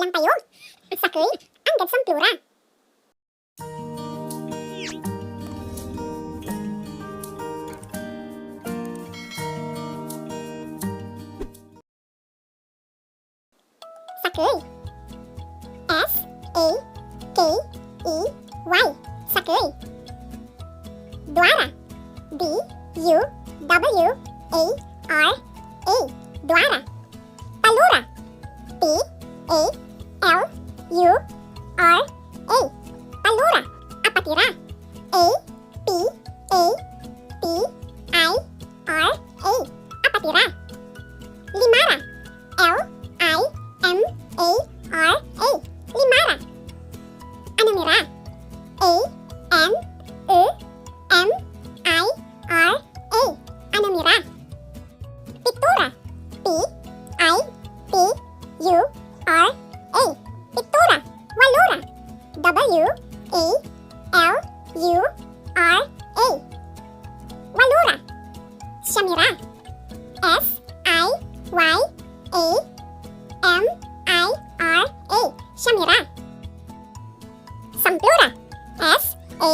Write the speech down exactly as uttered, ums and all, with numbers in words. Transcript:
Lang tayo. Sakey, anggad samplo ra. Sakey. S A K E Y. Sakey. Duara. D U W A R A. Duara. Talora. T A L U R A. Talora. Apatira. A P A T I R A. Apatira. Limara. L I M A R A. Limara. Anemira. A N E M I R A. Anemira. Pitora. P I T U R A. Pitora. Walora. W A L U R A. Walora. Siamira. S I Y A M I R A. Siamira. Samplora. S A